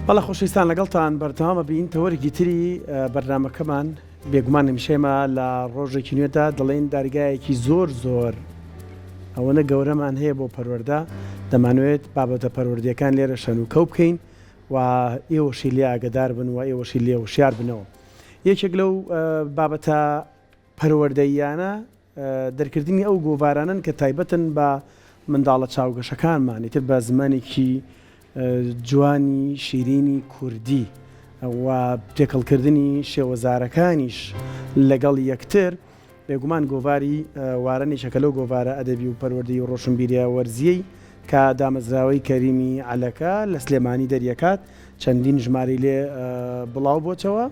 بەڵێ خۆشەویستان لەگەڵتان بەردەوام ئەبین تەوەرێکی تری بەرنامەکەمان بێگومان هەمیشە ئێمە لە ڕۆژێکی نوێدا دەڵێین دارگایەکی زۆر زۆر ئەوەنە گەورەمان هەیە بۆ پەروەردە دەمانوێت بابەتە پەروەردەکان لێرە شەنوکەو بکەین و ئێوەشی لێ ئاگدار بن و ئێوەشی لێ وشیار بنەوە یەکێک لەو بابەتە پەروەردەییانە دەرکردنی ئەو گۆڤارانەن کە تایبەتن بە منداڵە چاوگەشەکانمان ئیتر بە زمانێکی جوانی شیرینی کوردی و تێکەڵکردنی شێوەزارەکانیش لەگەڵ یەکتر، بێگومان گۆڤاری واران یەکێکە لەو گۆڤارە ئەدەبی و پەروەردەیی و ڕۆشنبیرییە وەرزییەی کە دامەزراوەی کەریمی عەلەکە لە سلێمانی دەریەکات، چەندین ژمارەی لێ بڵاو بۆتەوە.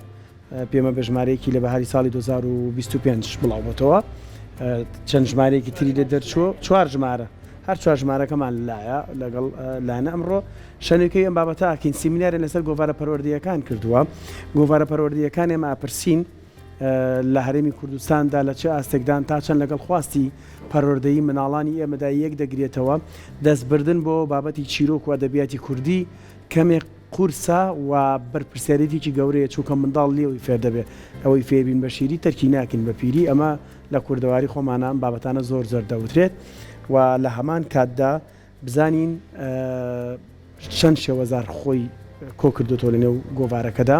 پێمە بە ژمارەیەکی لە بەهاری ساڵی 2025 بڵاو بۆتەوە چەند ژمارەیەکی تری لێ دەرچووە چوار ژمارە هەر چوار ژمارەکەمان لایە لەگەڵ لایەنە ئەمڕۆ شەنێکەی ئەم بابەتە ئەکەین سیمینارێن لەسەر گۆڤارە پەروەردەیەکان کردووە گۆڤارە پەروەردەیەکان ئێمە ئەپرسین لە هەرێمی کوردستاندا لە چ ئاستێکدان تا چەند لەگەڵ خواستی پەروەردەیی مناڵانی ئێمەدا یەک دەگرێتەوە دەستبردن بۆ بابەتی چیرۆک و ئەدەبیاتی کوردی کەمێک قورسە و بەرپرسیارێتیەکی گەورەیە چونکە منداڵ لێوەی فێر دەبێ ئەوەی فێربین بە شیری تەرکی ناکەین بە پیری ئەمە لە کوردەواری خۆمانە ئەم بابەتانە زۆر زۆر دەوترێت و لە هەمان کاتدا بزانین چەند شێوەزار خۆی کۆ کردوتەوە لە نێو گۆڤارەکەدا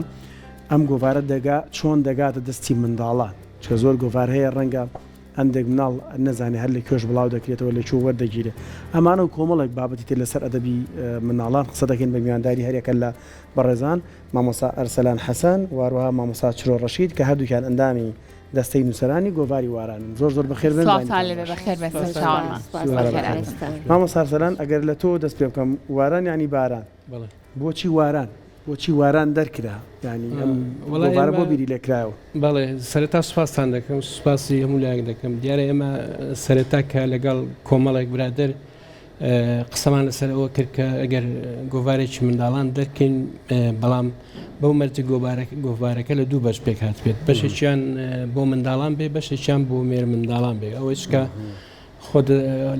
ئەم گۆڤارە دەگا چۆن دەگاتە دەستی منداڵان چکە زۆر گۆڤار هەیە ڕەنگە هەندێک مناڵ نەزانێ هەر لە کوێش بڵاو دەکرێتەوە لە کوێ وەردەگیرێ ئەمانە و کۆمەڵێک بابەتی تر لەسەر ئەدەبی مناڵان قسە دەکەین بە میوانداری هەریەکە لە بەڕێزان مامۆستا ئەرسەلان حەسەن و هەروەها مامۆستا چرۆ ڕەشید کە هەردووکیان ئەندامی دەستەی نووسەرانی گۆڤاری وارانن زۆر زۆر بەخێر بێن سڵاوتان لێبێ بەخێر بێن سەرچاوانمان سپاس بەخێراتن. مامۆستا ئەرسەلان ئەگەر لە تۆ دەست پێ بکەم واران یانی باران بەڵێ. بۆچی واران؟ بۆچی واران دەرکرا؟ یانی ئەم وەڵا گۆڤارە بۆ ئێمە بیری لێ کرایەوە؟ بەڵێ سەرەتا سوپاستان دەکەم سوپاسی هەموو لایەک دەکەم دیارە ئێمە سەرەتا کە لەگەڵ کۆمەڵێک برادەر قسەمان لەسەر ئەوە کرد کە ئەگەر گۆڤارێکی منداڵان دەرکەین بەڵام بەو مەرجە گۆڤارەکە لە دوو بەش پێک هاتبێت بەشێکیان بۆ منداڵان بێ بەشێکیان بۆ مێر منداڵان بێ ئەوەیش کە خۆت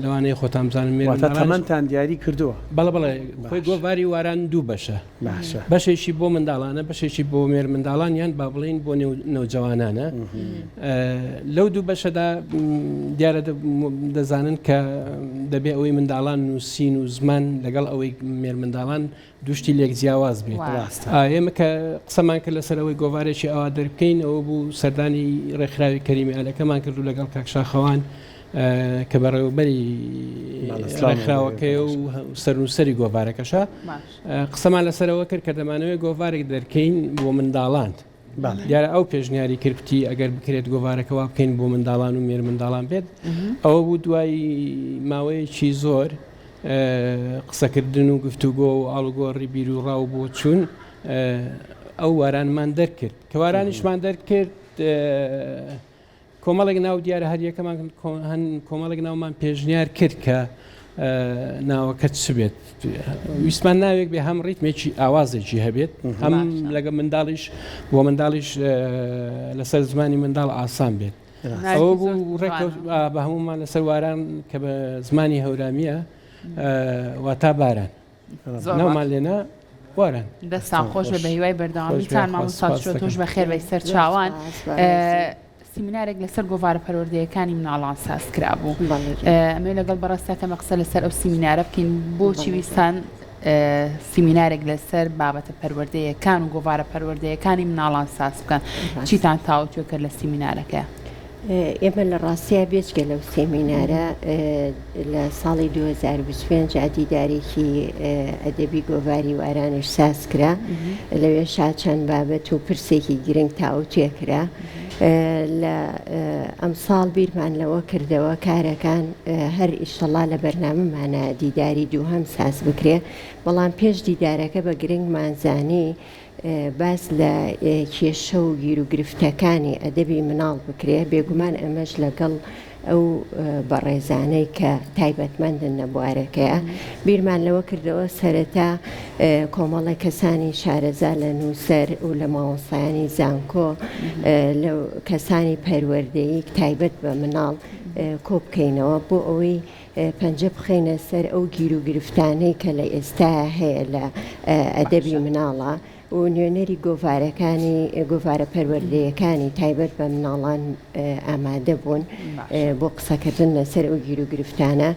لەوانەیە خۆتان بزانن مێر واتە تەمەنتان دیاری کردووە؟ بەڵێ بەڵێ خۆی گۆڤاری واران دوو بەشە باشە بەشێکی بۆ منداڵانە بەشێکی بۆ مێر منداڵان یان با بڵین بۆ نێو نەوجەوانانە لەو دوو بەشەدا دیارە دەزانن کە دەبێ ئەوەی منداڵان نووسین و زمان لەگەڵ ئەوەی مێر منداڵان دوشتی لێک جیاواز بێت ئێمە کە قسەمان کرد لەسەر ئەوەی گۆڤارێکی ئەوا دەربکەین ئەوە بوو سەردانی ڕێکخراوی کەریمی ئالەکەمان کرد و لەگەڵ کاک شاخەوان کە بەڕێوەبەری ڕێکخراوەکەی و سەرنووسەری گۆڤارەکەشە قسەمان لەسەرەوە کرد کە دەمانەوەی گۆڤارێک دەرکەین بۆ منداڵان دیارە ئەو پێشنیاری کرد کوتی ئەگەر بکرێت گۆڤارەکە وا بکەین بۆ منداڵان و مێرمنداڵان بێت ئەوە بوو دوای ماوەیەکی زۆر قسەکردن و گفتوگۆ و ئاڵوگۆڕی بیر و ڕا و بۆچوون ئەو وارانمان دەرکرد کە وارانیشمان دەرکرد کۆمەڵێک ناو دیارە هەر یەکەمان هەن کۆمەڵێک ناومان پێشنیار کرد کە ناوەکە چ بێت ویستمان ناوێک بێ هەم ڕیتمێکی ئاوازێکی هەبێت هەم لەگە منداڵیش بۆ منداڵیش لەسەر زمانی منداڵ ئاسان بێت ئەوە بوو ڕێکەوت بە هەمومان لەسەر واران کە بە زمانی هەورامیە واتا باران ناومان لێنا واران. دەستان خۆش بێ بەهیوای بەردەوامیتان مامۆستا چرۆ تۆش بەخێر بێی سەرچاوان سیمینارێک لەسەر گۆڤارە پەروەردەیەکانی مناڵان ساز کرابوو ئەمەوێ لەگەڵ بەڕێزتا کەمە قسە لەسەر ئەو سیمینارە بکەین بۆچی ویستان سیمینارێک لەسەر بابەتە پەروەردەیەکان و گۆڤارە پەروەردەیەکانی مناڵان ساز بکەن چیتان تاوتوێ کرد لە سیمینارەکەیا؟ ئێمە لە ڕاستیا بێجگە لەو سێمینارە لە ساڵی 2025 دیدارێکی ئەدەبی گۆڤاری وارانیش ساز کرا لەوێشا چەند بابەت و پرسێکی گرنگ تاوتوێ کرا لە ئەمساڵ بیرمان لەوە کردەوە کارەکان هەر ئیشەڵا لە بەرنامەمانە دیداری دووهەم ساز بکرێ بەڵام پێش دیدارەکە بە گرنگمان زانی باس لە کێشە و گیروگرفتەکانی ئەدەبی مناڵ بکرێ، بێگومان ئەمەش لەگەڵ ئەو بەڕێزانەی کە تایبەتمەندن لە بوارەکەیا. بیرمان لەوە کردەوە سەرەتا کۆمەڵێک کەسانی شارەزا لە نووسەر و لە مامۆستایانی زانکۆ، لە کەسانی پەروەردەیی تایبەت بە مناڵ کۆبکەینەوە بۆ ئەوەی. پەنجە بخەینە سەر ئەو گیروگرفتانەی کە لە ئێستایا هەیە لە ئەدەبی مناڵا و نوێنەری گۆڤارەکانی گۆڤارە پەروەردەیەکانی تایبەت بە مناڵان ئامادە بوون بۆ قسەکردن لەسەر ئەو گیروگرفتانە.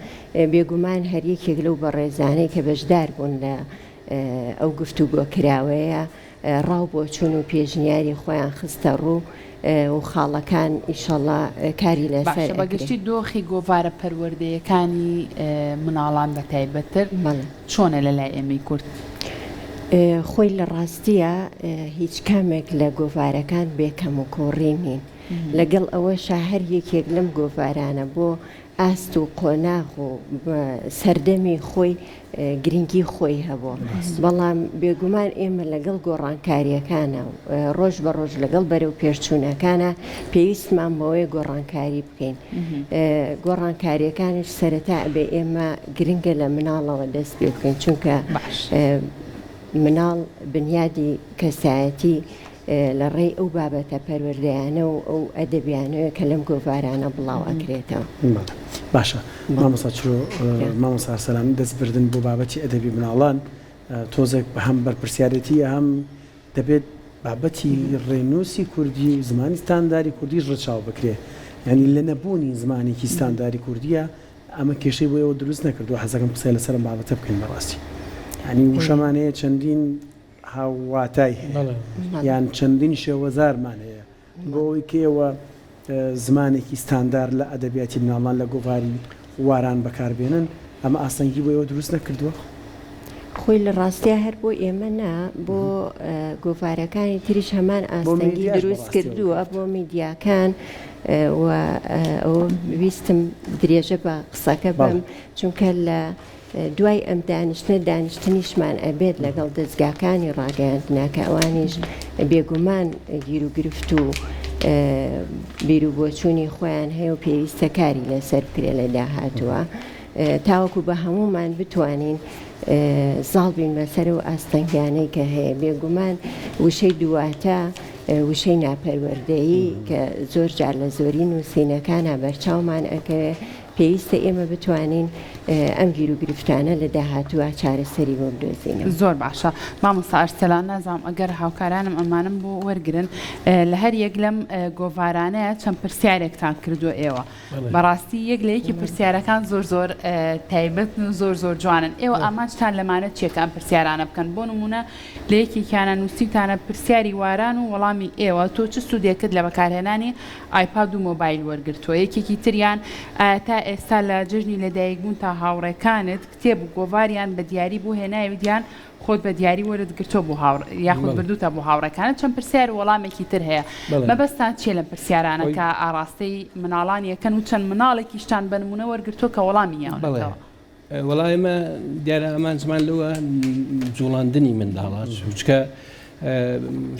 بێگومان هەر یەکێک لەو بەڕێزانەی کە بەشدار بوون لە ئەو گفتوگۆ کراوەیە ڕا و بۆچوون و پێشنیاری خۆیان خستە ڕوو و خاڵەکان ئیشەڵا کاری لەسەر باشە بە ئەکرێ. گشتی دۆخی گۆڤارە پەروەردەیەکانی مناڵان بە تایبەتتر چۆنە لە لای ئێمەی کورد؟ خۆی لە ڕاستیا هیچ کامێک لە گۆڤارەکان بێ کەموکووڕی نین. لەگەڵ ئەوەشا هەر یەکێک لەم گۆڤارانە بۆ ئاست و قۆناغ و سەردەمی خۆی گرنگی خۆی هەبوو، بەڵام بێگومان ئێمە لەگەڵ گۆڕانکارییەکانە و ڕۆژ بە ڕۆژ لەگەڵ بەرەو پێشچوونەکانە پێویستمان بەوەیە گۆڕانکاری بکەین. گۆڕانکارییەکانیش سەرەتا ئەبێ ئێمە گرنگە لە مناڵەوە دەست پێ بکەین، چونکە مناڵ بنیادی کەسایەتی لە ڕێی ئەو بابەتە پەروەردەیانە و ئەو ئەدەبیانەوە کە لەم گۆڤارانە بڵاو ئەکرێتەوە. بەڵێ باشە مامۆستا چرۆ، مامۆستا ئەرسەلان دەست بردن بۆ بابەتی ئەدەبی مناڵان تۆزێک هەم بەرپرسیارێتیە هەم دەبێت بابەتی ڕێنووسی کوردی و زمانی ستانداری کوردیش ڕەچاو بکرێ یانی لە نەبوونی زمانێکی ستانداری کوردیە ئەمە کێشەی بۆ ئێوە دروست نەکردووە حەزەکەم قسەی لەسەر ئەم بابەتە بکەین بەڕاستی یانی وشەمان هەیە چەندین هاوواتای هەیە یان چەندین شێوەزارمان هەیە بۆ ئەوەی کە ئێوە زمانێکی ستاندار لە ئەدەبیاتی مناڵان لە گۆڤاری واران بەکار بێنن ئەمە ئاستەنگی بۆ ئێوە دروست نەکردووە؟ خۆی لە ڕاستیا هەر بۆ ئێمە نا بۆ گۆڤارەکانی تریش هەمان ئاستەنگی دروست کردووە بۆ میدیاکان و ئەوە ویستم درێژە بە قسەکە بەم چونکە لە دوای ئەم دانیشتنە دانیشتنیشمان ئەبێت لەگەڵ دەزگاکانی ڕاگەیاندنا کە ئەوانیش بێگومان گیروگرفت و بیروبۆچوونی خۆیان هەیە و پێویستە کاری لەسەر بکرێت لە داهاتووە تاوەکو بە هەموومان بتوانین زاڵ بین بەسەر و ئاستەنگانەی کە هەیە بێگومان وشەی دوواتە وشەی ناپەروەردەیی کە زۆر جار لە زۆری نووسینەکانە بەرچاومان ئەکەوێ پێویستە ئێمە بتوانین ئەم گیروگرفتانە لە داهاتووا چارەسەری بۆ بدۆزینەوە. زۆر باشە مامۆستا ئەرسەلان نازانم ئەگەر هاوکارانم ئەمانەم بۆ وەرگرن لە هەر یەک لەم گۆڤارانەیە چەند پرسیارێکتان کردووە ئێوە بەڕاستی یەک لە یەکی پرسیارەکان زۆر زۆر تایبەتن و زۆر زۆر جوانن ئێوە ئامانجتان لەمانە چیە کە ئەم پرسیارانە بکەن بۆ نمونە لە یەکێکیانە نووسیوتانە پرسیاری واران و وەڵامی ئێوە تۆ چ سوودێکت لە بەکارهێنانی ئایپاد و مۆبایل وەرگرتووە، یەکێکی تریان ئایا تا ئێستا لە جەژنی لەدایکبوونتا هاوڕێکانت کتێب و گۆڤاریان بە دیاری بۆ هێناویت یان خۆت بە دیاری وەرت گرتووە بۆ هاوڕێ یاخود بردووتە بۆ هاوڕێکانت چەند پرسیار و وەڵامێکی تر هەیە مەبەستان چییە لەم پرسیارانە کە ئاڕاستەی مناڵان یەکەن و چەند مناڵێکیشتان بە نموونە وەرگرتووە کە وەڵامی یاونەتەوە؟ وەڵا ئێمە دیارە ئامانجمان لەوە جوڵاندنی منداڵە چونکە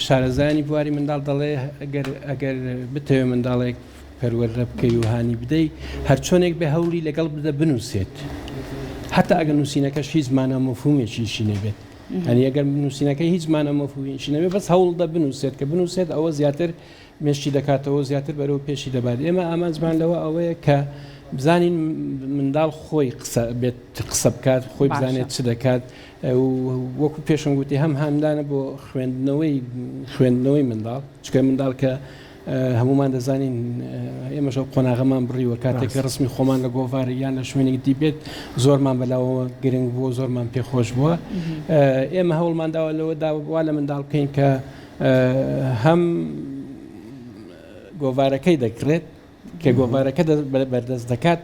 شارەزایانی بواری منداڵ دەڵێ ئەگەر ئەگەر بتەوێ منداڵێک پەروەردە بکەی و هانی بدەی هەرچۆنێک بێ هەوڵی لەگەڵ بدە بنووسێت حتا ئەگەر نووسینەکەش هیچ مانا مەفهومێکیشی نەبێت هەنی ئەگەر نووسینەکەی هیچ مانا مەفهومێکی نەبێت بەس هەوڵدە بنووسێت کە بنووسێت ئەوە زیاتر مێشکی دەکاتەوە زیاتر بەرەو پێشی دەبات ئێمە ئامانجمان لەوە ئەوەیە کە بزانین منداڵ خۆی قسە بێت قسە بکات خۆی بزانێت چ دەکات وەکو پێشم گوتی هەم هاندانە بۆ خوێندنەوەی خوێندنەوەی منداڵ چکە منداڵ کە هەمومان دەزانین ئێمەش ئەو قۆناغەمان بڕیوە کاتێک کە ڕسمی خۆمان لە گۆڤار یان لە شوێنێک دیبێت زۆرمان بەلاوە گرنگ بووە زۆرمان پێخۆش بووە ئێمە هەوڵمان داوە لەوە داوا لە منداڵ بکەین کە هەم گۆڤارەکەی دەکڕێت کە گۆڤارەکە بەردەست دەکات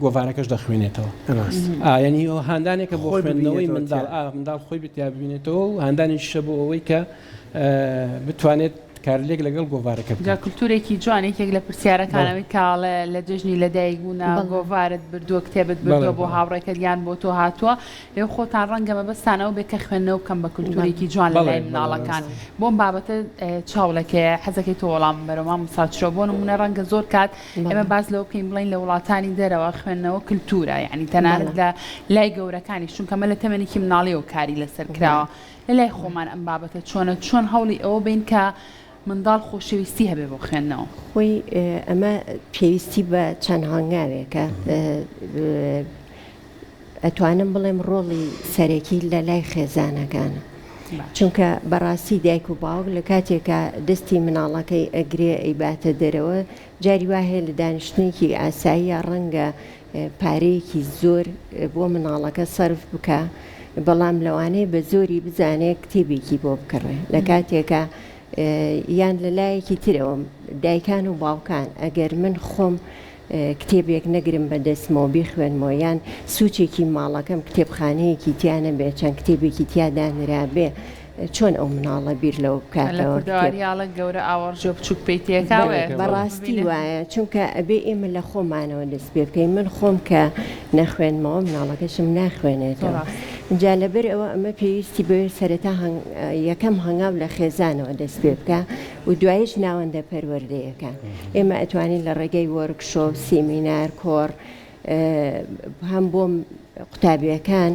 گۆڤارەکەش دەخوێنێتەوە ینی هاندانێکە بۆ خوێندنەوەی منداڵ منداڵ خۆی بتیا ببینێتەوە و هاندانیشە بۆ ئەوەی کە بتوانێت کارلێک لەگەڵ گۆڤارەکە بکات. جا کلتورێکی جوان یەکێک لە پرسیارەکان ئەوەی کاڵێ لە جەژنی لەدایک بوونا گۆڤارت بردووە کتێبت بردووە بۆ هاوڕێکەت یان بۆ تۆ هاتووە ئێوە خۆتان ڕەنگە مەبەستان ئەوە بێت کە خوێندنەوە بکەن بە کولتوورێکی جوان لە لای مناڵەکان بۆ ئەم بابەتە چاوڵێک هەیە حەزەکەی تۆ وەڵام بەرەوە مامۆستا چرۆ بۆ نموونە ڕەنگە زۆر کات ئێمە باس لەوە بکەین بڵێین لە وڵاتانی دەرەوە خوێندنەوە کلتوورە یعنی تەنانەت لە لای گەورەکانیش چونکە ئەمە لە تەمەنێکی مناڵیەوە کاری لەسەر کراوە لە لای خۆمان ئەم بابەتە چۆنە چۆن هەوڵی ئەوە بین کە منداڵ خۆشەویستی هەبێ بۆ خوێندنەوە؟ خۆی ئەمە پێویستی بە چەند هەنگاوێکە. ئەتوانم بڵێم ڕۆڵی سەرەکی لە لای خێزانەکانە. چونکە بەڕاستی دایک و باوک لە کاتێکا دەستی مناڵەکەی ئەگرێ ئەیباتە دەرەوە جاری وا هەیە لە دانیشتنێکی ئاساییا ڕەنگە پارەیەکی زۆر بۆ مناڵەکە سەرف بکا بەڵام لەوانەیە بە زۆری بزانێ کتێبێکی بۆ بکڕێ لە کاتێکا یان لە لایەکی ترەوە دایکان و باوکان ئەگەر من خۆم کتێبێک نەگرم بە دەستمەوە بیخوێنمەوە یان سوچێکی ماڵەکەم کتێبخانەیەکی تیا نەبێ چەند کتێبێکی تیا دانرابێ چۆن ئەو مناڵە بیر لەوە لە بکاتەوە کتێب کوردەواری ئاڵە گەورە ئاوەڕژێ و بچووک پێی تێکاوێ بەڕاستی وایە چونکە ئەبێ ئێمە لە خۆمانەوە دەست پێ بکەین من خۆم کە نەخوێنمەوە مناڵەکەشم ناخوێنێتەوە جا لەبەر ئەوە ئەمە پێویستی بەوێ سەرەتا یەکەم هەنگاو لە خێزانەوە دەست پێ بکا و دوایش ناوەندە پەروەردەیەکان ئێمە ئەتوانین لە ڕێگەی وۆرکشۆپ، سیمینار، کۆڕ هەم بۆ قوتابیەکان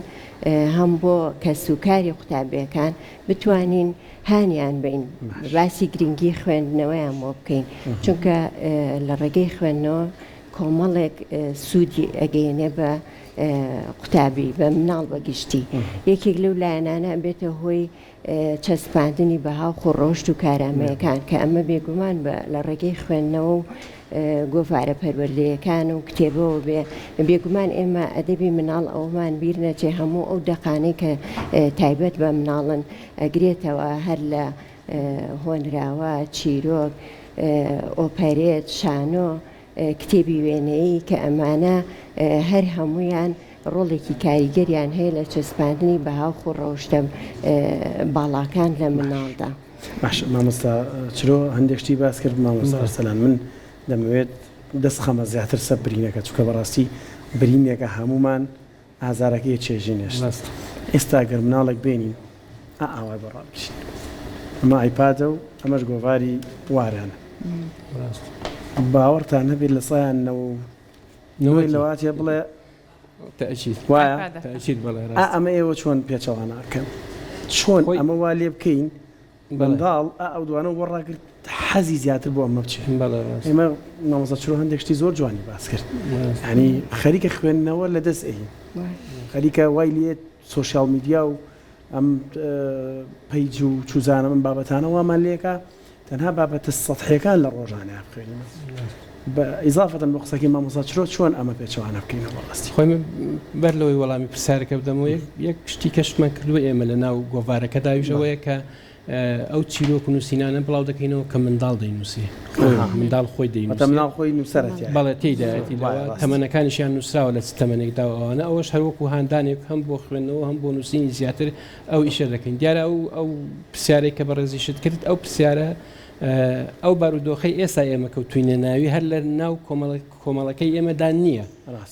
هەم بۆ کەسوکاری قوتابیەکان بتوانین هانیان بین باسی گرنگی خوێندنەوەیان بۆ بکەین چونکە لە ڕێگەی خوێندنەوە کۆمەڵێک سوودی ئەگەینێ بە قوتابی بە مناڵ بە گشتی یەکێک لەو لایەنانە بێتە هۆی چەسپاندنی بەها و خووڕەوشت و کارامەیەکان، کە ئەمە بێگومان بە لە ڕێگەی خوێندنەوە و گۆڤارە پەروەردەیەکان و کتێبەوە بێ، بێگومان ئێمە ئەدەبی مناڵ ئەوەمان بیر نەچێ هەموو ئەو دەقانەی کە تایبەت بە مناڵن ئەگرێتەوە هەر لە هۆنراوە، چیرۆک، ئۆپەرێت، شانۆ، کتێبی وێنەیی کە ئەمانە هەر هەموویان ڕۆڵێکی کاریگەریان هەیە لە چەسپاندنی بەها و خووڕەوشتە باڵاکان لە مناڵدا. باشە مامۆستا چرۆ هەندێک شتی باس کرد مامۆستا ئەرسەلان من دەمەوێت دەست خەمە زیاتر سەر برینەکە چونکە بەڕاستی برینێکە هەموومان ئازارەکەی چێژی نێشت ئێستا گەر مناڵێک بێنین ئا ئاوای بۆ ڕابکشین ئەمە ئایپادە و ئەمەش گۆڤاری وارانە باوەڕتان هەبێت لە سایان نەوە و نەوەی لەواتێ بڵێ تەئکید وایە تەئکید بەڵێ ئا ئەمە ئێوە چۆن پێچەوانە ئەکەن چۆن ئەمە وا لێ بکەین منداڵ ئا ئەو دوانە بۆ ڕاگرت حەزی زیاتر بۆ ئەمە بچێ ئێمە مامۆستا چرۆ هەندێک شتی زۆر جوانی باس کرد ینی خەریکە خوێندنەوە لە دەست ئەین خەریکە وای لێ سۆشیال میدیا و ئەم page و چوزانە من بابەتانە وامان لێکە تەنها بابەتە سەتحیەکان لە ڕۆژانەیا بخوێنینەوە بە ئیزافەتەن بۆ قسەکەی مامۆستا چرۆ چۆن ئەمە پێچەوانە بکەینەوە بەڕاستی؟ خۆی من بەر لەوەی وەڵامی پرسیارەکە بدەمەوە یەک یەک شتی کەشفمان کردووە ئێمە لە ناو گۆڤارەکەدا ئەویش ئەوەیە کە ئەو چیرۆک و نووسینانە بڵاو دەکەینەوە کە منداڵ دەینووسێ خۆی منداڵ خۆی واتە دەینووسێ منداڵ خۆی نووسەرە تیایە بەڵێ تێیدایەتی زۆر وایە لەوە ڕاستە. تەمەنەکانیشیان نووسراوە لە چ تەمەنێکدا و ئەوانە ئەوەش هەر وەکوو هاندانێک هەم بۆ خوێندنەوە هەم بۆ نووسینی زیاتر ئەو ئیشە دەکەین دیارە ئەو ئەو پرسیارەی کە بەڕێزیشت کرد ئەو پرسیارە ئەو بارودۆخەی ئێستا ئێمە کەوتوینە ناوی هەر لە ناو کۆمەڵەکەی ئێمەدا نییە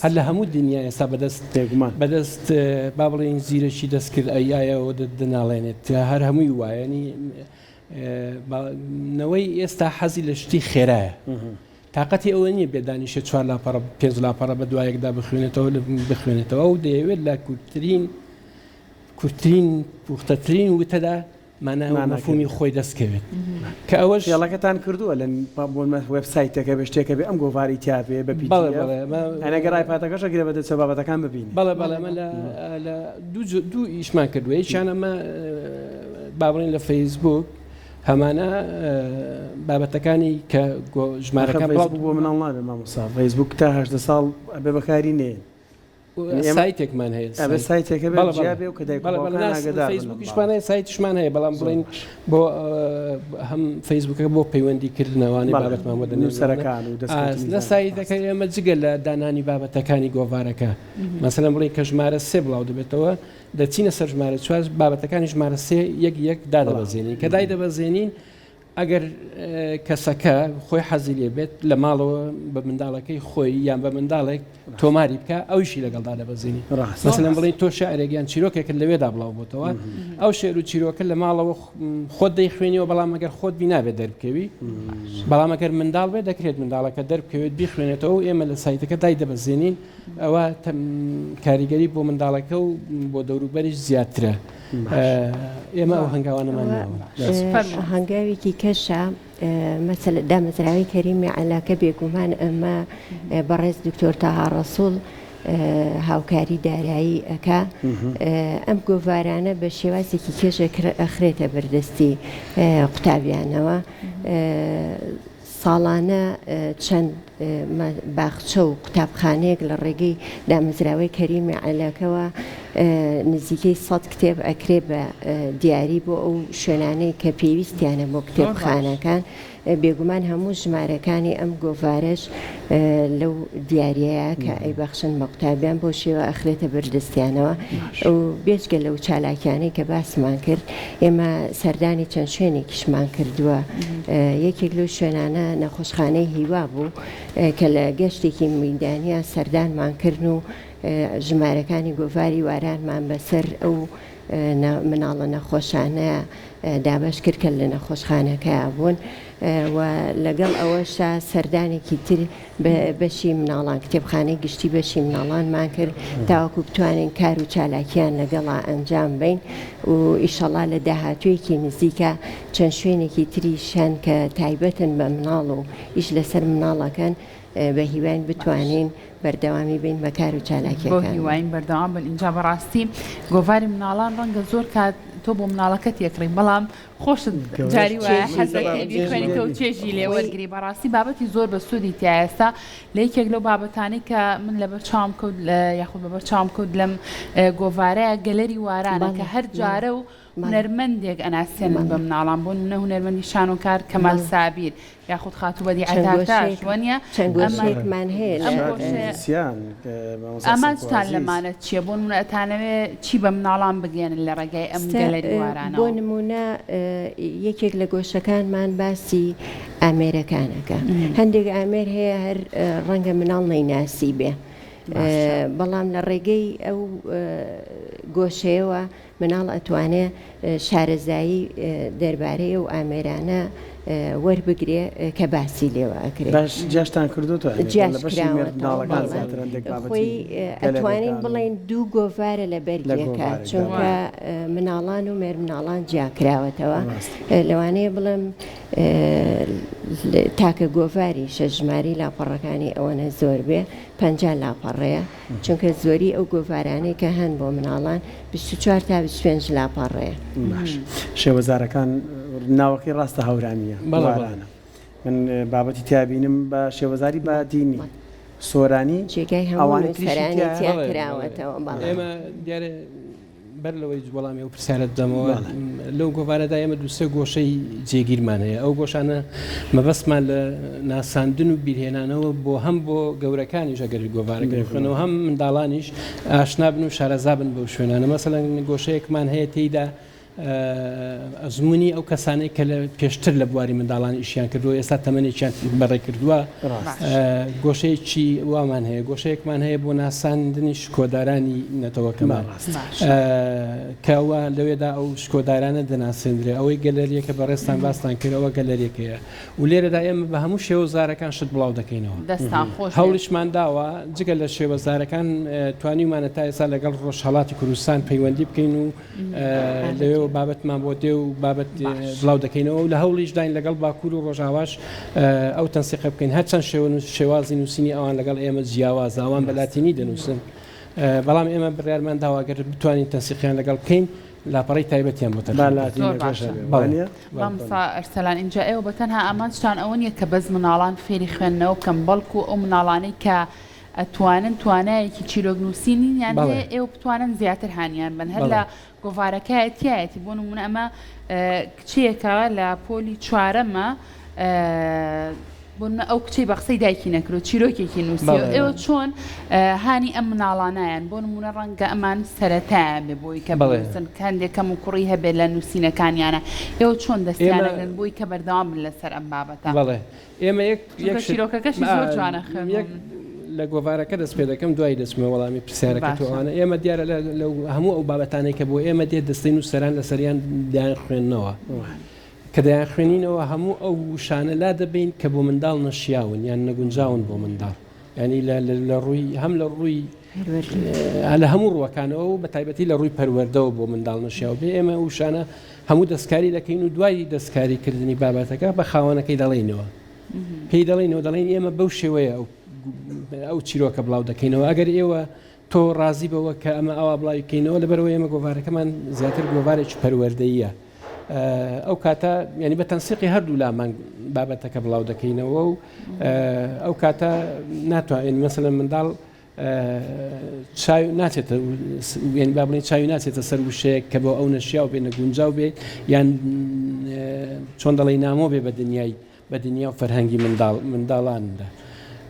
هەر لە هەموو دنیا ئێستا بەدەست بێگومان بەدەست با بڵێین زیرەکی دەستکرد ئەیایەوە دەناڵێنێت هەر هەمووی وایەنی نەوەی ئێستا حەزی لە شتی خێرایە تاقەتی ئەوە نییە بێ دانیشێ چوار لاپەڕە پێنج لاپەڕە بە دوایەکدا بخوێنێتەوە بخوێنێتەوە و دەیەوێت لە کورتترین کورتترین پوختەترین وتەدا مانا و مەفهومی خۆی دەست کەوێت کە ئەوەش فێڵەکەتان کردووە لە وێبسایتەکە بێ شتێکە بێ ئەم گۆڤاری تیا بێ بە پی بەڵێ بەڵێ ئەنە گەر ئایپادەکەش ئەگرێ بە دەچە بابەتەکان ببینی بەڵێ بەڵێ ئەمە لە لە دوو دوو ئیشمان کردووە یەکیان ئەمە با بڵێین لە فەیسبوک هەمانە بابەتەکانی کە ژمارەکان فەیسبوک بۆ مناڵ نابێ مامۆستا فەیسبوک تا 18 ساڵ ئەبێ بەکاری نێن سایتێکمان هەیە ئەبێ سایتێکە بێ جیا بێ و کە دایک و باوکان ئاگادار بن. فەیسبووکیشمان هەیە سایتیشمان هەیە بەڵام بڵێین بۆ هەم فەیسبووکەکە بۆ پەیوەندی کردنەوانەی بابەتمان بۆ دەنێرن نووسەرەکان و دەستکەوتنی لە سایتەکە ئێمە جگە لە دانانی بابەتەکانی گۆڤارەکە مەسەلەن بڵێین کە ژمارە سێ بڵاو دەبێتەوە دەچینە سەر ژمارە چوار بابەتەکانی ژمارە سێ یەک یەک دادەبەزێنین کە دایدەبەزێنین ئەگەر کەسەکە خۆی حەزی لێ بێت لە ماڵەوە بە منداڵەکەی خۆی یان بە منداڵێک تۆماری بکە ئەوشی لەگەڵدا دەبەزینی مەسەلەن بڵێن تۆ شعرێک یان چیرۆکێکت لەوێدا بڵاو بۆتەوە ئەو شعر و چیرۆکە لە ماڵەوە خۆت دەیخوێنیەوە بەڵام ئەگەر خۆت بی نابێت دەربکەوی بەڵام ئەگەر منداڵ بێت دەکرێت منداڵەکە دەربکەوێت بیخوێنێتەوە و ئێمە لە سایتەکە دای دەبەزێنین. ئەوە کاریگەری بۆ منداڵەکە و بۆ دەوروبەریش زیاترە. ئێمە ئەو هەنگاوانەمان ناوە. هەنگاوێکی کەشە مەسەلە دامەزراوەی کەریمی عەلا کە بێگومان ئەمە بەڕێز دکتۆر تەها ڕەسوڵ هاوکاری دارایی ئەکا ئەم گۆڤارانە بە شێوازێکی کێش ئەخرێتە بەردەستی قوتابیانەوە ساڵانە چەند باخچە و قوتابخانەیەک لە ڕێگەی دامەزراوەی کەریمی عەلاکەوە نزیکەی سەد کتێب ئەکرێ بە دیاری بۆ ئەو شوێنانەی کە پێویستیانە بۆ کتێبخانەکان. بێگومان هەموو ژمارەکانی ئەم گۆڤارەش لەو دیاریەیە کە ئەیبەخشن بە قوتابیان بەو شێوە ئەخرێتە بەردەستیانەوە و بێجگە لەو چالاکیانەی کە باسمان کرد ئێمە سەردانی چەند شوێنێکیشمان کردووە یەکێک لەو شوێنانە نەخۆشخانەی هیوا بوو کە لە گەشتێکی میدانیا سەردانمان کردن و ژمارەکانی گۆڤاری وارانمان بەسەر ئەو مناڵە نەخۆشانە دابەش کرد کە لە نەخۆشخانەکە بوون و لەگەڵ ئەوەشا سەردانێکی تر بەشی مناڵان کتێبخانەی گشتی بەشی مناڵانمان کرد تاوەکو بتوانین کار و چالاکیان لەگەڵا ئەنجام بین و ئیشەڵا لە داهاتوویەکی نزیکە چەند شوێنێکی تریش هەن کە تایبەتن بە مناڵ و ئیش لەسەر مناڵەکەن بە هیواین بتوانین بەردەوامی بین بە کار و چالاکیەکانمان. بەو هیواین بەردەوام بن ئینجا بەڕاستی گۆڤاری مناڵان ڕەنگە زۆر کات تۆ بۆ مناڵەکەت یەکڕی بەڵام خۆشت جاری وایە حەز دەکەی بیخوێنیتەوە و چێژی لێ وەرگری بەڕاستی بابەتی زۆر بە سوودی تیا ئێستا لە یەکێک لەو بابەتانەی کە من لەبەر چاوم کەوت یاخود بەبەر چاوم کەوت لەم گۆڤارەیە گەلەری وارانە کە هەر جارە و هونەرمەندێک ئەناسێنن بە مناڵان بۆ نمونە هونەرمەندی شانۆکار کەمال سابیر یاخود خاتوو بەدیعە چەند تارتاش گۆشەیەک وەنیە چەند ئەمە گۆشەیەکمان هەیە ئەم لە گۆشەیە سیان مامۆستا سمکۆ ئامانجتان عەزیز. لەمانە چیە بۆ نمونە ئەتانەوێ چی بە مناڵان بگەیەنن لە ڕێگای ئەم ئێستا گەلەری بۆ وارانەوە؟ نمونە یەکێک لە گۆشەکانمان باسی ئامێرەکان ئەکا هەندێک ئامێر هەیە هەر ڕەنگە مناڵ نەیناسیبێ بەڵام لە ڕێگەی ئەو گۆشەیەوە مناڵ ئەتوانێ شارەزایی دەربارەی ئەو ئامێرانە وەربگرێ کە باسی لێوە ئەکرێ. باش جیاشتان کردۆتەوە ئەمێر جیاش لە بەشی کراوەتەوە مێردمنداڵەکان بەڵێ. زیاتر هەندێک بابەتی خۆی ئەتوانین گەلەریەکان و بڵێین دوو گۆڤارە لە لە بەرگێکا گۆڤارێکدا چونکە مناڵان و مێرمناڵان جیا کراوەتەوە ڕاستە. لەوانەیە بڵێم تاکە گۆڤاریشە ژمارەی لاپەڕەکانی ئەوەنە زۆر بێ 50 لاپەڕەیە چونکە زۆری ئەو گۆڤارانەی کە هەن بۆ مناڵان 24 تا 25 لاپەڕەیە. باش شێوەزارەکان ناوەکەی ڕاستە هەورامیە بەڵێ بەڵێ. وارانە من بابەتی تیا بینم بە شێوەزاری بادینی سۆرانی جێگای هەموو ئەوانی تریشی نووسەرانی تیایە؟ تیا بەڵێ بەڵێ کراوەتەوە بەڵێ. ئێمە دیارە بەر لەوەی وەڵامی ئەو پرسیارەت بدەمەوە بەڵێ. لەو گۆڤارەدا ئێمە دوو سێ گۆشەی جێگیرمان هەیە ئەو گۆشانە مەبەستمان لە ناساندن و بیرهێنانەوە بۆ هەم بۆ گەورەکانیش ئەگەر گۆڤارەکە بخوێنەوە هەم منداڵانیش ئاشنا بن و شارەزا بن بەو شوێنانە مەسەلەن گۆشەیەکمان هەیە تێیدا ئەزموونی ئەو کەسانەی کە لە پێشتر لە بواری منداڵان ئیشیان کردووە ئێستا تەمەنێکیان بەڕێ کردووە گۆشەیەکی وامان هەیە گۆشەیەکمان هەیە بۆ ناساندنی شکۆدارانی نەتەوەکەمان کەەوە لەوێدا ئەو شکۆدارانە دەناسێندرێ ئەوەی گەلەریەکە بەڕێزتان باستان کردەوە گەلەریەکەیە و لێرەدا ئێمە بە هەموو شێوەزارەکان شت بڵاو دەکەینەوە. دەستان خۆش بێت. هەوڵیشمان داوە جگە لە شێوەزارەکان توانیومانە تا ئێستا لەگەڵ ڕۆژهەڵاتی کوردستان پەیوەندی بکەین و لەوێوە بابەتمان بۆ دێ و بابەت بڵاو دەکەینەوە و لە هەوڵیشداین لەگەڵ باکوور و ڕۆژاواش ئەو تەنسیقە بکەین هەرچەند شێوە شێوازی نووسینی ئەوان لەگەڵ ئێمە جیاوازە ئەوان بە لاتینی دەنووسن بەڵام ئێمە بڕیارمان داوە گەر بتوانین تەنسیقیان لەگەڵ بکەین لاپەڕەی تایبەتیان بۆ تەرخان بکەین. زۆر باشە. مامۆستا ئەرسەلان ئینجا ئێوە بە تەنها ئامانجتان ئەوە نییە کە بەس مناڵان فێری خوێندنەوە بکەن بەڵکو ئەو مناڵانەی کە ئەتوانن توانایەکی چیرۆک نووسینیان هەیە ئێوە بتوانن زیاتر هانیان بن هەر لە گۆڤارەکە تیایەتی بۆ نمونە ئەمە کچێکە لە پۆلی چوارەمە بۆ نمونە ئەو کچەی بە قسەی دایکی نەکرد و چیرۆکێکی نووسیوە ئێوە چۆن هانی ئەم مناڵانایان بۆ نمونە ڕەنگە ئەمان سەرەتایان بێ بۆی کە بنووسن کە هەندێک کەم و کوڕی هەبێت لە نووسینەکانیانە ئێوە چۆن دەستیان ئەگرن بۆی کە بەردەوام بن لەسەر ئەم بابەتە؟ بەڵێ ئێمە یەک چونکە چیرۆکەکەشی زۆر جوانە خوێنم. لە گۆڤارەکە دەست پێ دەکەم دوای دەچمە وەڵامی پرسیارەکە تۆ ئەوانە ئێمە دیارە لە هەموو ئەو بابەتانەی کە بۆ ئێمە دێت دەستەی نووسەران لەسەریان دەیان خوێندنەوە. کە دەیانخوێنینەوە هەموو ئەو وشانە لادەبەین کە بۆ منداڵ نەشیاون یان نەگونجاون بۆ منداڵ. ینی لە ڕووی هەم لە ڕووی لە هەموو ڕووەکانەوە و بە تایبەتی لە ڕووی پەروەردەوە بۆ منداڵ نەشیاو بێ ئێمە وشانە هەموو دەستکاری دەکەین و دوای دەستکاری کردنی بابەتەکە بە خاوەنەکەی دەڵێینەوە پێی دەڵێینەوە دەڵێین ئێمە بەو شێوەیە ئەو ئەو چیرۆکە بڵاو دەکەینەوە ئەگەر ئێوە تۆ ڕازی بەوە کە ئەمە ئاوا بڵاوی بکەینەوە لەبەرەوە ئێمە گۆڤارەکەمان زیاتر گۆڤارێکی پەروەردەیە ئەو کاتە ینی بە تەنسیقی هەردوو لامان بابەتەکە بڵاو دەکەینەوە و ئەو کاتە ناتوانین مەسەلەن منداڵ چاوی ناچێتە یعنی با بڵێن چاوی ناچێتە سەر وشەیەک کە بۆ ئەو نەشیاو بێ نەگونجاو بێ یان چۆن دەڵێی نامۆ بێ بە دنیای بە دنیا و فەرهەنگی منداڵ منداڵاندا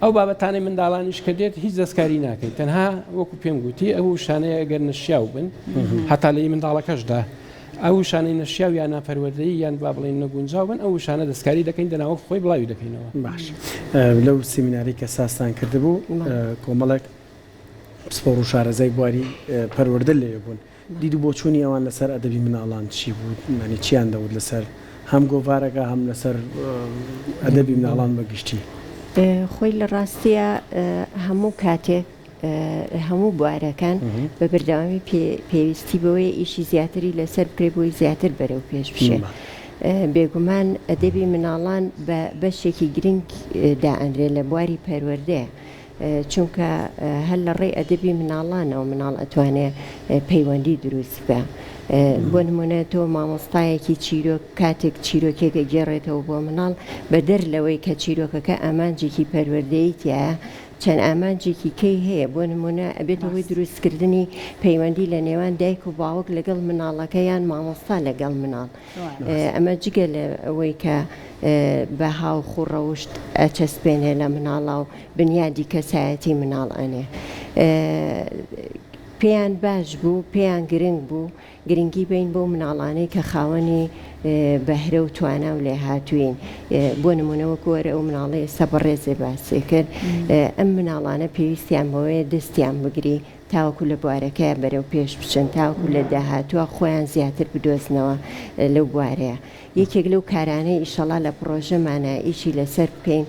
ئەو بابەتانەی منداڵانیش کە دێت هیچ دەستکاری ناکەین تەنها وەکو پێم گوتی ئەو وشانەیە ئەگەر نەشیاو بن هەتا لە منداڵەکەشدا ئەو وشانەی نەشیاو یان ناپەروەردەیی یان با بڵێین نەگونجاو بن ئەو وشانە دەستکاری دەکەین دەنا وەک خۆی بڵاوی دەکەینەوە. باش لەو سیمینارەی کە سازتان کردبوو کۆمەڵێک پسپۆڕ و شارەزای بواری پەروەردە لەوێ بوون دید و بۆچوونی ئەوان لەسەر ئەدەبی مناڵان چی بوو یانی چیان دەوت لەسەر هەم گۆڤارەکە هەم لەسەر ئەدەبی مناڵان بە گشتی؟ خۆی لە ڕاستیا هەموو کاتێک هەموو بوارەکان بە بەردەوامی پێویستی بەوەیە ئیشی زیاتری لەسەر بکرێت بۆی زیاتر بەرەو پێش بچێ. بێگومان ئەدەبی مناڵان بە بەشێکی گرنگ دائەنرێ لە بواری پەروەردەیە چونکە هەر لە ڕێی ئەدەبی مناڵانەوە مناڵ ئەتوانێ پەیوەندی دروست بکا. بۆ نمونە تۆ مامۆستایەکی چیرۆک کاتێک چیرۆکێک ئەگێڕێتەوە بۆ مناڵ بەدەر لەوەی کە چیرۆکەکە ئامانجێکی پەروەردەیی تیایە چەند ئامانجێکی کەی هەیە، بۆ نموونە ئەبێتە هۆی دروستکردنی پەیوەندی لە نێوان دایک و باوک لەگەڵ مناڵەکە یان مامۆستا لەگەڵ مناڵ. ئەمە جگە لە ئەوەی کە بەها و خووڕەوشت ئەچەسپێنێ لە مناڵا و بنیادی کەسایەتی مناڵ ئەنێ. پێیان باش بوو، پێیان گرنگ بوو گرنگی بەین بەو مناڵانەی کە خاوەنی بەهرە و توانا و لێهاتوویین، بۆ نموونە وەکو هەر ئەو مناڵەی ئێستا بەڕێزێ باسی کرد، ئەم مناڵانە پێویستیان بەوەیە دەستیان بگری تاوەکو لە بوارەکەیا بەرەو پێش بچن، تاوەکو لە داهاتووا خۆیان زیاتر بدۆزنەوە لەو بوارەیا. یەکێک لەو کارانەی ئیشەڵا لە پڕۆژەمانا ئیشی لەسەر بکەین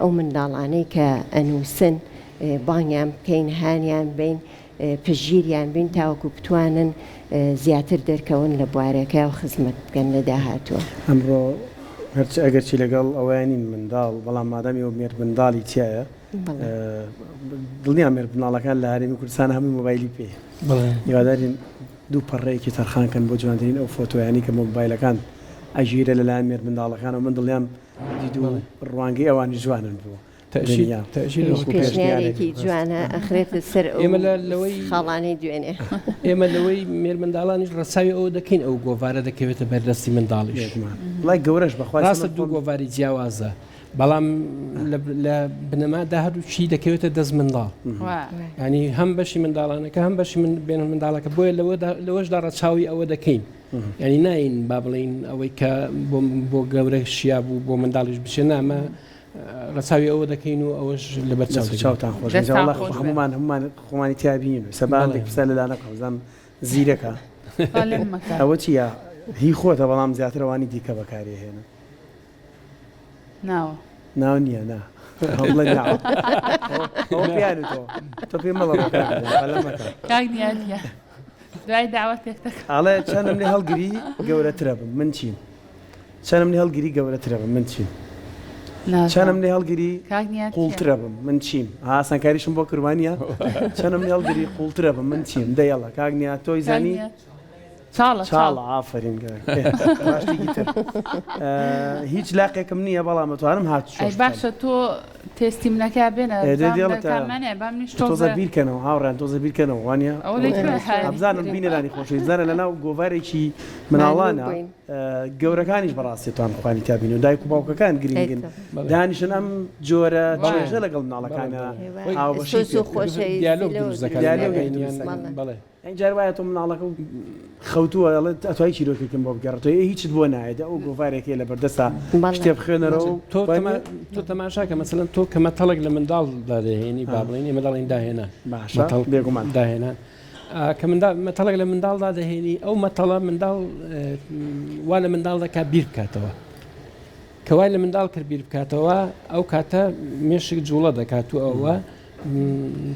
ئەو منداڵانەی کە ئەنووسن بانگیان بکەین، هانیان بەین، پشتگیریان بین تاوەکو بتوانن زیاتر دەرکەون لە بوارەکە و خزمەت بکەن لە داهاتوو. ئەمڕۆ هەرچی ئەگەرچی لەگەڵ ئەوەیا نین منداڵ، بەڵام مادام ئێوە مێردمنداڵی تیایە دڵنیام مێردمنداڵەکان لە هەرێمی کوردستان هەمووی مۆبایلی پێیە. هیوادارین دوو پەڕەیەکی تەرخان کەن بۆ جوانترین ئەو فۆتۆیانەی کە مۆبایلەکان ئەگیرێ لەلایەن مێردمنداڵەکانەوە من دڵنیام دید و ڕوانگەی ئەوانیش جوانن بۆ پێشنیارێکی جوانە ئەخرێتە سەر ئەو خاڵانەی دوێنێ. ئێمە لەوەی مێرمنداڵانیش ڕەچاوی ئەوە دەکەین ئەو گۆڤارە دەکەوێتە بەردەستی منداڵیش. وڵای گەورەش بەخوا ڕاستە دوو گۆڤاری جیاوازە بەڵام لە بنەمادا هەردووکی دەکەوێتە دەست منداڵ ینی هەم بەشی منداڵانەکە هەم بەشی من بێن منداڵەکە بۆیە لەوەشدا ڕەچاوی ئەوە دەکەین ینی ناین با بڵین ئەوەی کە بۆ گەورە شیا بوو بۆ منداڵیش بچێ نامە ڕەچاوی ئەوە دەکەین و ئەوەش لەبەر چاو دەگرین. چاوتان خۆش بێ دەستان وەڵا خۆش بێ. هەموومان هەموومان خۆمانی تیا بینین و سەبا هەندێک بەڵێ. پرسیار لە لانە بکەم بزانم زیرەکە با لێم مەکە. ئەوە چییە هی خۆتە بەڵام زیاتر ئەوانی دیکە بەکاری ئەهێنن ناوە. ناو نییە نا هەوڵە ناوە ئەوە پێیان وتەوە تۆ پێم مەڵێ کاک نیا پەلە مەکە. کاک نیا گیان دوای داوەتێک دەکەم. ئەڵێ چەندم لێ هەڵگری گەورەترە بم من چیم؟ چەنم لێ هەڵگری گەورەترە بم من چیم چەنم لێ هەڵگری قوڵترە بم من چیم ئاسانکاریشم بۆ کروانە چەنم لێ هەڵگری قوڵترە بم من چیم دەیەڵە کاک نیا تۆی زانی چاڵە چاڵە ئافرین هیچ لاقێکم نییە بەڵام ئەتوانم هات باشە تۆ تێستی منەکە بێنە تۆزە بیرکەنەوە هاوڕان تۆزە بیرکەنەوە وانە بزانم بینەرانی خۆشەویست بزانە لەناو گۆڤارێکی مناڵانە گەورەکانیش بەڕاستی توان خوانی تیا بین و دایک و باوکەکان گرنگن دانیشن ئەم جۆرە چێژە لەگەڵ مناڵەکانە هاوبەشی سۆز و خۆشەویستی دیالۆگ لەوە دروست دەکات دروست دیالۆگ دەبێت. دروست دەکات. بەڵێ. بەڵێ. ئەی جار وایە تۆ مناڵەکە و خەوتووە ئەڵێت ئەتوای چیرۆکێکم بۆ بگێڕێتەوە ئێ هیچت بۆ نایەت ئەو گۆڤارێک هەیە لە بەردەستا بەڵێ. شتێ بخوێنەرەوە و تۆ وای تەما نییە؟ تۆ تەماشا کە مەسەلەن تۆ کە مەتەڵێک لە منداڵدا دەهێنی با بڵێین ئێمە دەڵێین داهێنان باشە مەتەڵ بێگومان. داهێنان کە منداڵ مەتەڵێک لە منداڵدا دەهێنی ئەو مەتەڵە منداڵ وا لە منداڵ دەکات بیر بکاتەوە. کە وای لە منداڵ کرد بیر بکاتەوە ئەو کاتە مێشک جوڵە دەکات و ئەوە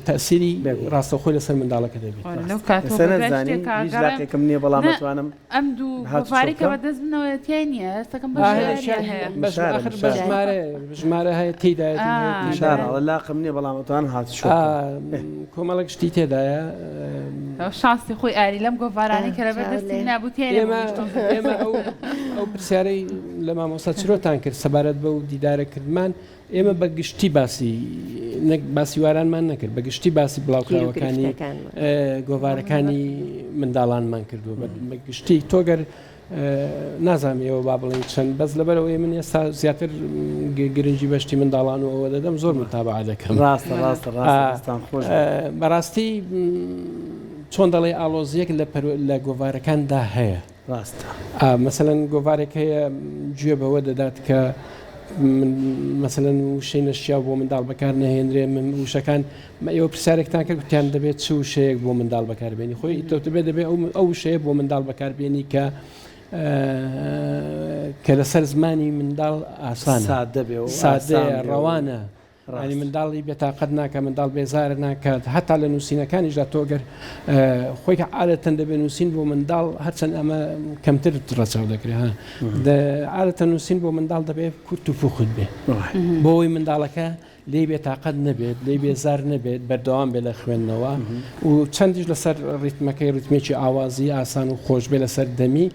تەسیری ڕاستەوخۆی لەسەر منداڵەکە دەبێت. لەو کاتەوە ئێستا بەدوای نەتزانی شتێکا هیچ گەڕێم لاقێکم نییە بەڵام نا ئەتوانم ئەم دوو هاتوچۆ گۆڤارەی کە بکەم. بەدەست منەوەیە تیای نییە هەستەکەم بەش ئا ژمارەیان هەیە. بەش مشارە ئاخر بە مشارە. ژمارەیە ژمارە هەیە تێیدایەتی ئا هەیە مشارە تێیدایە. ئەڵێ لاقم نییە بەڵام ئەتوانم هاتوچۆ ئا بکەم. ئێ. کۆمەڵێک شتی تێدایە. ئەوە شانسی خۆی ئاری لەم گۆڤارانەی کە لەبەر دەستی چاو لێ. منا بوو تیای نەبوو ئێمە هیچ تۆزێک. ئێمە ئەو ئەو پرسیارەی لە مامۆستا چرۆتان کرد سەبارەت بەو دیدارە کردمان ئێمە بە گشتی باسی نەک باسی وارانمان نەکرد بە گشتی باسی بڵاوکراوەکانی گۆڤارەکانی منداڵانمان کردووە بە گشتی تۆگەر نازانم ئێوە با بڵێن چەند بەس لەبەرەوەی من ئێستا زیاتر گرنگی بەشتی منداڵان و ئەوە دەدەم زۆر متابعە دەکەم ڕاستە ڕاستە ڕاستان خۆش بەڕاستی چۆن دەڵێ ئاڵۆزیەک لە لە گۆڤارەکاندا هەیە ڕاستە. ئا مەسەلەن گۆڤارێک هەیە گوێ بەوە دەدات کە مەسەلەن وشەی نەشیاو بۆ منداڵ بەکار نەهێنرێ من وشەکان ئێوە پرسیارێکتان کرد گوتیان دەبێت چ وشەیەک بۆ منداڵ بەکاربێنی خۆی تۆ دەبێت دەبێت ئەو ئەو وشەیە بۆ منداڵ بەکاربێنی کە کە لەسەر زمانی منداڵ ئاسانە سادە بێ و سادەیە ئاسان بێ و ڕەوانە یانی منداڵی بێتاقەت ناکات، منداڵ بێزار ناکات، هەتا لە نووسینەکانیشدا تۆ گەر خۆی کە عادەتەن دەبێت نووسین بۆ منداڵ هەرچەند ئەمە کەمتر ڕەچاو دەکرێت ها عادەتەن نووسین بۆ منداڵ دەبێت کورت و پوخت بێ بۆ ئەوەی منداڵەکە لێی بێتاقەت نەبێت، لێی بێزار نەبێت، بەردەوام بێت لە خوێندنەوە و چەندیش لەسەر ڕیتمەکەی ڕیتمێکی ئاوازی ئاسان و خۆش بێ لەسەر دەمی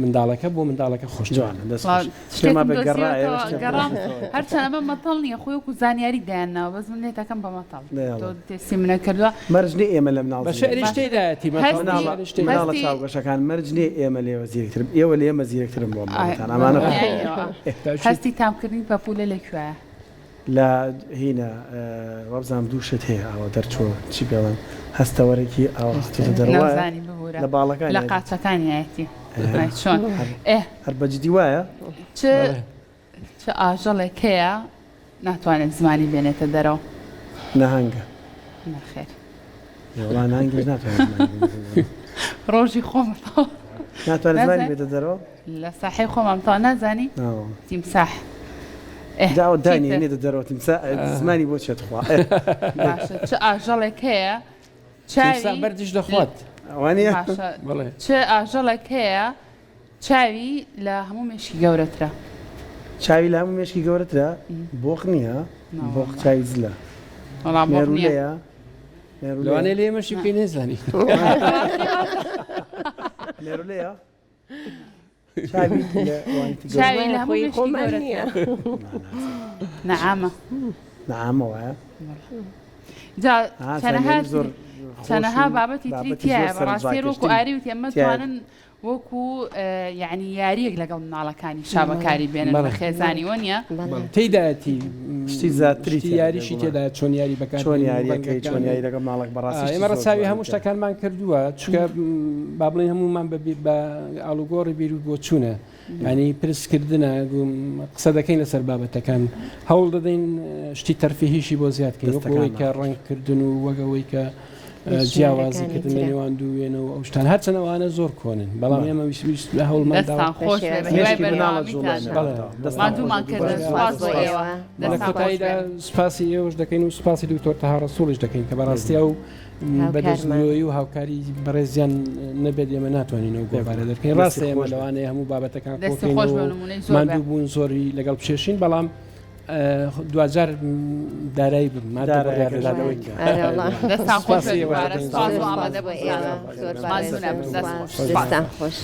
منداڵەکە بۆ منداڵەکە خۆشترە. جوانە دەست خۆش. شتێکم شتێ مابێ گەڕایەوە دۆزیوەتەوە شتێ گەڕام دۆزیوەتەوە. هەرچەند ئەمە مەتەڵ نییە خۆی وەکو زانیاری دایان ناوە بەس من لێتەکەم بە مەتەڵ دەیەڵێ. تۆ تێستی منە کردووە. مەرج نییە ئێمە لە مناڵ بە زیرەک شعریش بین. تێدایەتی مەتەڵ هەستی مناڵە شعریش تێدایە. مناڵە هەستی چاوگەشەکان مەرج نییە ئێمە لێوە زیرەکتر بن ئێوە لە ئێمە زیرەکترن بۆ ئەم ئای بابەتانە ئەمانە خۆ دڵنیاییەوە. ئێ. تاکید. هەستی تامکردنی پەپوولە لە کوێیە؟ لە هینە وابزانم دوو شت هەیە ئاوا دەرچووە چی پێڵێن هەستەوەرێکی ئاوا هاتۆتە دەرەوە وایە نەمزانی ببورە لە باڵەکانی لە قاچەکانیایەتی ئای چۆن ئێ هەر بە جدی وایە؟ چ چ ئاژەڵێک هەیە ناتوانێت زمانی بێنێتە دەرەوە؟ نەهەنگە. نەخێر. وەڵا نەهەنگیش ناتوانێت زمانی بێنێتە دەرەوە. ڕۆژی خۆم ناتوانێت زمانی بێتە دەرەوە؟ لە ساحەی خۆمان تا نازانی؟ تیمساح. جا ئەوە دانی هێنێتە دەرەوە تیمساح زمانی بۆ چیە تخوا؟ باشە چ ئاژەڵێک هەیە چاوی بەردیش دەخوات؟ وانیە؟ باشە چ ئاژەڵێک هەیە چاوی لە هەموو مشکی گەورەترە؟ چاوی لە هەموو مشکی گەورەترە؟ بۆق نییە؟ بۆق چاوی زلە. مێروولەیە؟ لەوانەیە لە ئێمەشی بکەی نەیزانی. مێروولەیە؟ چاوی لە هەموو مشکی گەورەترە. نەعامە. نەعامە وایە؟ جا چەنەها چەنەها بابەتی تری تیایە بەڕاستی وەکو ئاری وتی ئەمە توانن وەکو یەعنی یاریەک لەگەڵ مناڵەکانی شا بەکاری بێنن بە خێزانی وەنیە؟ تێیدایەتی شتی زیاتری شتی یاریشی تێدایە چۆن یاری بەکار چۆن یاریەکەی چۆن یاری لەگەڵ مناڵەک بەڕاستی ئێمە ڕەچاوی هەموو شتەکانمان کردووە چونکە با بڵێین هەموومان بە ئاڵوگۆڕی بیر و بۆچوونە ینی پرسکردنە قسە دەکەین لەسەر بابەتەکان هەوڵ دەدەین شتی تەرفیهیشی بۆ زیاد کەین وەک ئەوەی کە ڕەنگکردن و وەک ئەوەی کە جیاوازی کردن لە نێوان دوو وێنە و ئەو شتان هەرچەند ئەوانە زۆر کۆنن بەڵام ئێمە ویست ویست لە هەوڵمان دەستان خۆش بێ بە هیوای بەردەوامیتان ماندوومان کردن سوپاس بۆ ئێوە لە کۆتاییدا سوپاسی ئێوەش دەکەین و سوپاسی دکتۆر تەها ڕەسوڵیش دەکەین کە بەڕاستی ئەو بەدەستمرۆیی و هاوکاری بەڕێزیان نەبێت ئێمە ناتوانین ئەو گۆڤارە دەرکەین ڕاستە ئێمە لەوانەیە هەموو بابەتەکان کۆکەینەوە و ماندوو بوون زۆری لەگەڵ بچێشین بەڵام دواجار دارایی بم مادە بڕیار دەدات ئەوەی کە دەستان خۆش بێت دووبارە سوپاس بۆ ئامادەبوونتان. ماندوو نەبن دەست خۆش. دەستان خۆش.